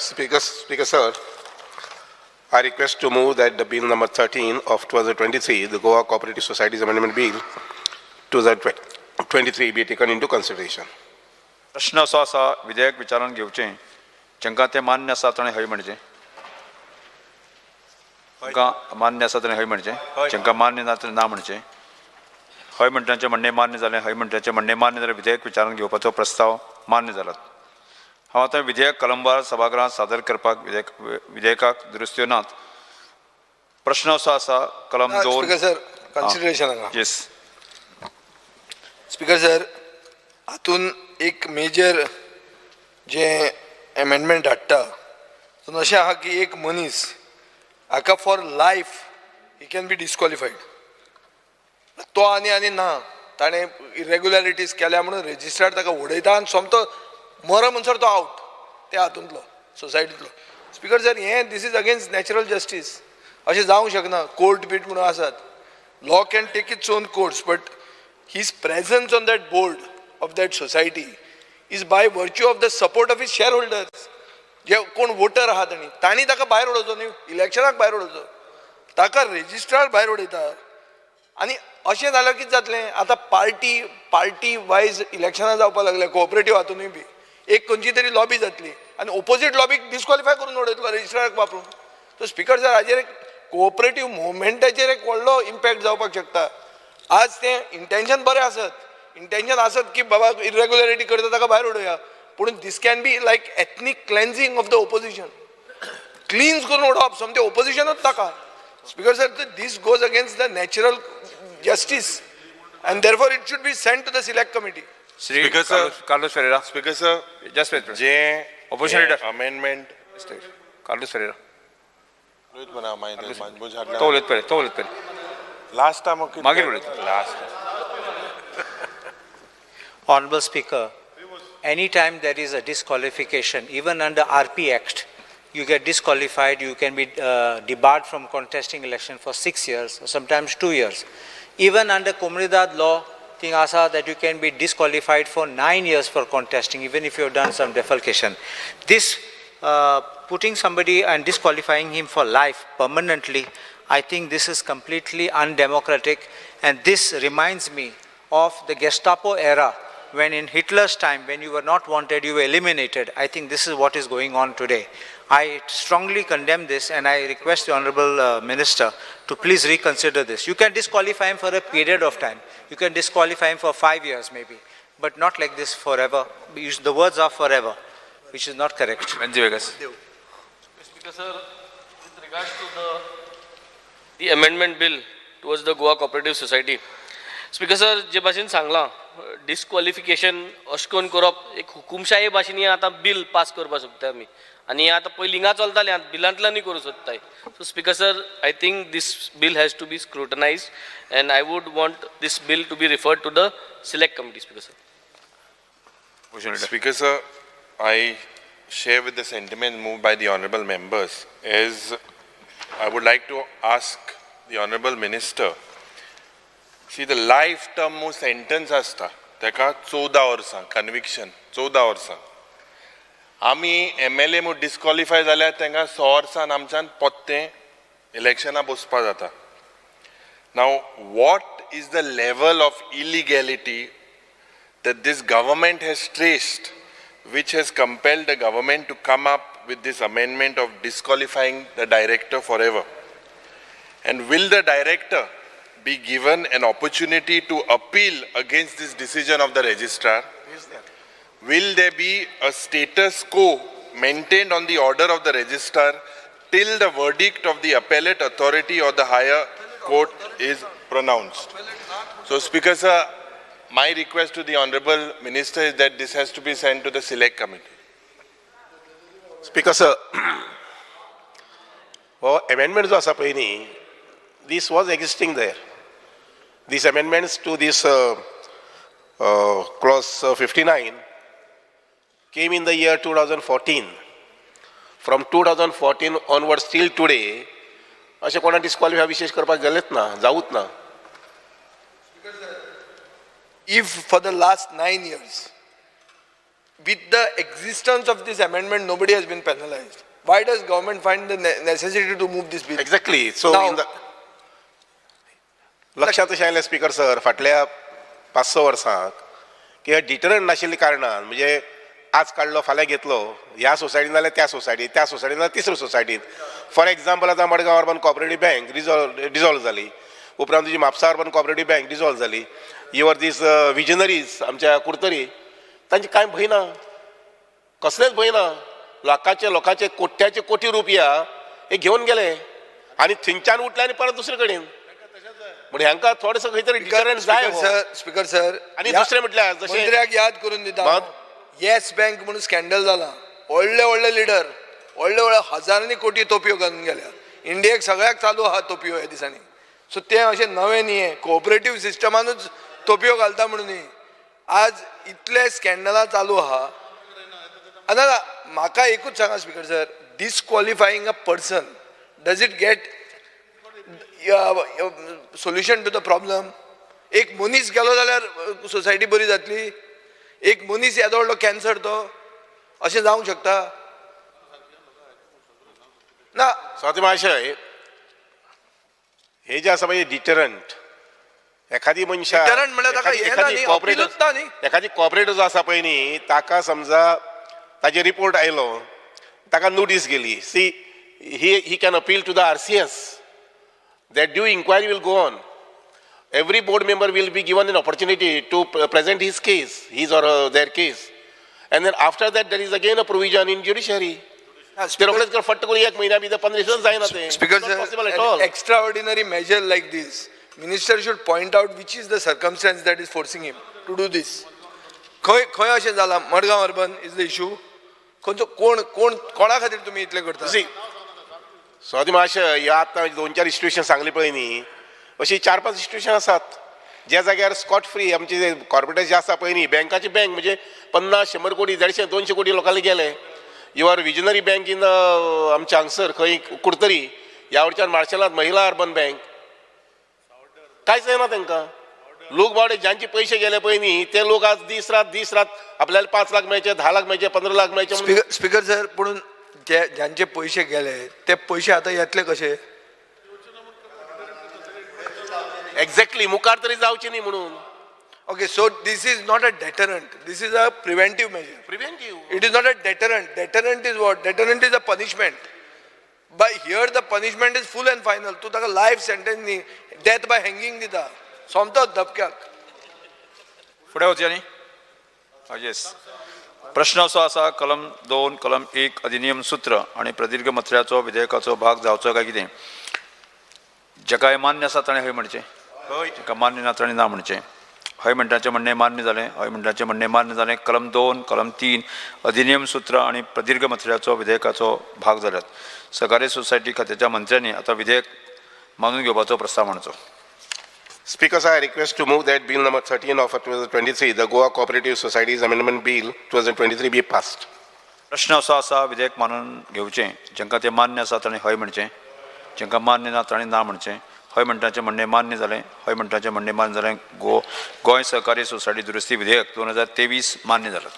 Speaker, sir, I request to move that the bill number 13 of 2023, the Goa Cooperative Societies Amendment Bill 2023 be taken into consideration. प्रश्न असो आसा, विधेयक विचारान घेवचें. जांकां तें मान्य आसा ताणें हय म्हणचें. तांकां मान्य आसा ताणें हय म्हणचें. जांकां मान्य ना ताणें ना म्हणचें. हय म्हणटांचें म्हणणें मान्य जालें. हय म्हणटांचें म्हणणें मान्य जालें. विधेयक विचारान घेवपाचो प्रस्ताव मान्य जाला. हांव आतां विधेयक कलमवार सभागृहांत सादर करपाक. विधेयकाक दुरुस्त्यो नात. प्रश्न असो आसा, कलम 2. स्पीकर सर, कन्सिडरेशन हांगा. येस. स्पीकर सर, हातून एक मेजर जे एमेंडमेंट हाडटा तितून अशें आहा की एक मनीस हाका for life he can be disqualified. तो आनी ना ताणें इरेग्युलरिटीज केल्या म्हणून रेजिस्ट्रार ताका उडयता आनी सोमतो मर म्हणसर तो आवट त्या हातूंतलो, सोसायटींतलो. स्पीकर सर, हें this is against natural justice. अशें जावंक शकना. कोर्ट बीट म्हणून आसात. Law can take its own course, but his presence on that board of that society is by virtue of the support of his shareholders. जे कोण water आहा तांणी तांणी ताका भायर उडोवचो न्ही, इलेक्शनाक भायर उडोवचो. ताका रेजिस्ट्रार भायर उडयता आनी अशें जाल्यार कितें जातलें? आतां पार्टी वायज इलेक्शनां जावपाक लागल्या. कोऑपरेटीव हातूनय बी एक खंयची तरी लॉबी जातली आनी ओपोजीट लॉबीक डिस्क्वॉलिफाय करून उडयतलो रेजिस्ट्राराक वापरून. सो स्पीकर सर, हाजेर एक कोऑपरेटीव मुवमेंटाचेर एक व्हडलो इम्पॅक्ट जावपाक शकता. आज तें इंटेन्शन बरें आसत, इंटेन्शन आसत की बाबा इरेग्युलरिटी करता ताका भायर उडोवया, पूण this can be like ethnic cleansing of the opposition. Cleanse करून उडोवप सोमतें ओपोजिशनूच ताका. Speaker sir, this goes against the natural justice and therefore it should be sent to the select committee. Shri Speaker, sir. Carlos Ferreira. Speaker sir, just wait. J Opposition leader. Amendment Carlos Ferreira. Last तो उलयत पळय, तो उलयत पळय. Time. मागीर उलयता. Last. Honorable Speaker, anytime there is a disqualification, even under RP Act, you get disqualified, you can be debarred from contesting election for 6 years, or sometimes 2 years. Even under Comunidade law, thing asa that you can be disqualified for 9 years for contesting, even if you have done some defalcation. This putting somebody and disqualifying him for life permanently, I think this is completely undemocratic, and this reminds me of the Gestapo era, when in Hitler's time, when you were not wanted, you were eliminated. I think this is what is going on today. I strongly condemn this and I request the Honorable Minister to please reconsider this. You can disqualify him for a period of time. You can disqualify him for 5 years maybe, but not like this forever. The words are "forever", which is not correct. Venzy Viegas. Speaker sir, with regards to the amendment bill towards the Goa Cooperative Society, Speaker sir, जे भाशेन सांगलां, डिस्क्वॉलिफिकेशन अशें करून करप, एक हुकुमशाही भाशेन हें आतां bill pass करपाक सोदता आमी आनी हें आतां पयलीं हिंगा चलतालें, आतां बिलांतल्यानूय करूंक सोदताय. So Speaker sir, I think this bill has to be scrutinized and I would want this bill to be referred to the select committee, Speaker sir. Opposition leader. Speaker sir, I share with the sentiment moved by the honorable members. As I would like to ask the honorable minister, see, the life term sentence आसता ताका 14 वर्सां, conviction 14 वर्सां. आमी MLA म्हूण disqualify जाल्यार तांकां 6 वर्सान आमच्यान पोत्तें इलेक्शना बसपा जाता. Now, what is the level of illegality that this government has traced, which has compelled the government to come up with this amendment of disqualifying the director forever? And will the director be given an opportunity to appeal against this decision of the registrar? Will there be a status quo maintained on the order of the registrar till the verdict of the appellate authority or the higher court is pronounced? So, Speaker sir, my request to the Honorable Minister is that this has to be sent to the select committee. Speaker sir, हो amendment जो आसा पळय न्ही, this was existing there. These amendments to this clause 59 came in the year 2014. From 2014 onwards till today, अशें कोणा disqualify विशेश करपाक गेलेच ना, जावूच ना. If for the last 9 years With the existence of this amendment nobody has been penalised. Why does government find the necessity to move this bill? Exactly. So in the लक्षात अशें आयलें स्पीकर सर, फाटल्या 5-6 वर्सांक की हे डिटरंट नाशिल्ल्या कारणान, म्हणजे आज काडलो फाल्यां घेतलो, ह्या सोसायटीन जाल्यार त्या सोसायटीन, त्या सोसायटीन जाल्यार तिसऱ्या सोसायटीन. फॉर एग्जाम्पल, आतां Madgaon urban cooperative bank dissolve जाली, उपरांत तुजी Mapusa urban cooperative bank dissolve जाली, your these visionaries आमच्या कुडतरी, तांचे कांय भंय ना, कसलेच भंय ना. लोकांचे लोकांचे कोट्याचे कोटी रुपया हे घेवन गेले आनी थंयच्यान उठले आनी परत दुसरे कडेन. म्हण हांकां थोडेसो खंय तरी डिटरंट जाय हो. सर, स्पीकर सर, आनी दुसरें म्हटल्यार जशें मंत्र्याक याद करून दिता, येस बँक म्हणून स्कॅन्डल जाला, व्हडले व्हडले लिडर, व्हडले व्हडले हजारांनी कोटी तोपयो घालून गेल्या. इंडियेक सगळ्याक चालू आहा तोपयो ह्या दिसांनी. सो तें अशें नवें न्ही, हें कोऑपरेटीव सिस्टमानूच तोपयो घालता म्हणून न्ही. आज इतले स्कॅन्डलां चालू आहा. ना, म्हाका एकूच सांगा speaker sir, disqualifying a person, does it get solution to the problem? एक मनीस गेलो जाल्यार सोसायटी बरी जातली? एक मनीस येदो व्हडलो कॅन्सर तो अशें जावंक शकता ना? स्वाती महाशय, हे जे आसा पळय डिटरंट, एखादी मनशा Deterrent म्हणल्यार ताका हें ना न्ही, अपीलूच ना न्ही. एखादी कॉपरेटर जो आसा पळय न्ही, ताका समजा ताजे रिपोर्ट आयलो, ताका नोटीस गेली, see, he can appeal to the RCS. That due inquiry will go on. Every board member will be given an opportunity to present his case, his or their case. And then after that, there is again a provision in judiciary. ते रोखडेच कर फट्ट करून एक म्हयन्या भितर 15 दिसांत जायना तें. Speaker It's not sir, possible at an all. extraordinary measure like this, minister should point out which is the circumstance that is forcing him to do this. खंय खंय अशें जालां? Madgaon urban is the issue? खंयचो कोण कोण कोणा खातीर तुमी इतलें करता? See, Swati महाशय, ह्या आतां 2-4 इन्स्टिट्युशन सांगली पळय न्ही, अशी 4-5 इन्स्टिट्युशन आसात ज्या जाग्यार स्कॉट फ्री आमचे जे कॉर्पोरेटर जे आसा पळय न्ही, बँकाची बँक म्हणजे 50, 100 कोटी, 150, 200 कोटी लोकांनी गेले. Your visionary bank in आमच्या हांगसर खंय कुडतरी, ह्या वटच्यान मार्शेलांत महिला अर्बन बँक, कांयच जायना तांकां. लोक बावडे ज्यांचे पयशे गेले पळय न्ही, ते लोक आज दीस रात दीस रात आपल्याला 5 लाख मेळचे, 10 लाख मेळचे, 15 लाख मेळचे म्हणून. स्पीकर सर, पूण जे ज्यांचे पयशे गेले ते पयशे आतां येतले कशे? एक्झॅक्टली, मुखार तरी जावचे न्ही म्हणून. Okay, so this is not a deterrent, this is a preventive measure. Preventive. It is not a deterrent. Deterrent is what? Deterrent is a punishment. But here the punishment is full and final. तूं ताका life sentence न्ही, death by hanging दिता, सोमतोच धपक्याक. फुडें वचया न्ही. येस, प्रश्न असो आसा, कलम 2 कलम 1 अधिनियम सूत्र आनी प्रदीर्घ मत्र्याचो विधेयकाचो भाग जावचो काय कितें? जाका हें मान्य आसा ताणें हय म्हणचें, जाका मान्य ना ताणें ना म्हणचें. हय म्हणटाचें म्हणणें मान्य जालें, हय म्हणटाचें म्हणणें मान्य जालें. कलम 2 कलम 3 अधिनियम सूत्र आनी प्रदीर्घ मत्र्याचो विधेयकाचो भाग जाल्यात. सहकारी सोसायटी खात्याच्या मंत्र्यांनी आतां विधेयक मानून घेवपाचो प्रस्ताव मांडचो. Speaker, sir, I request to move that bill number 13 of 2023, the Goa Cooperative Societies Amendment Bill 2023 be passed. प्रश्न असो आसा, विधेयक मानून घेवचें. जांकां तें मान्य आसा ताणें हय म्हणचें, जांकां मान्य ना ताणें ना म्हणचें. हय म्हणटाचें म्हणणें मान्य जालें, हय म्हणटाचें म्हणणें मान्य जालें. गोंय सहकारी सोसायटी दुरुस्ती विधेयक 2023 मान्य जालें.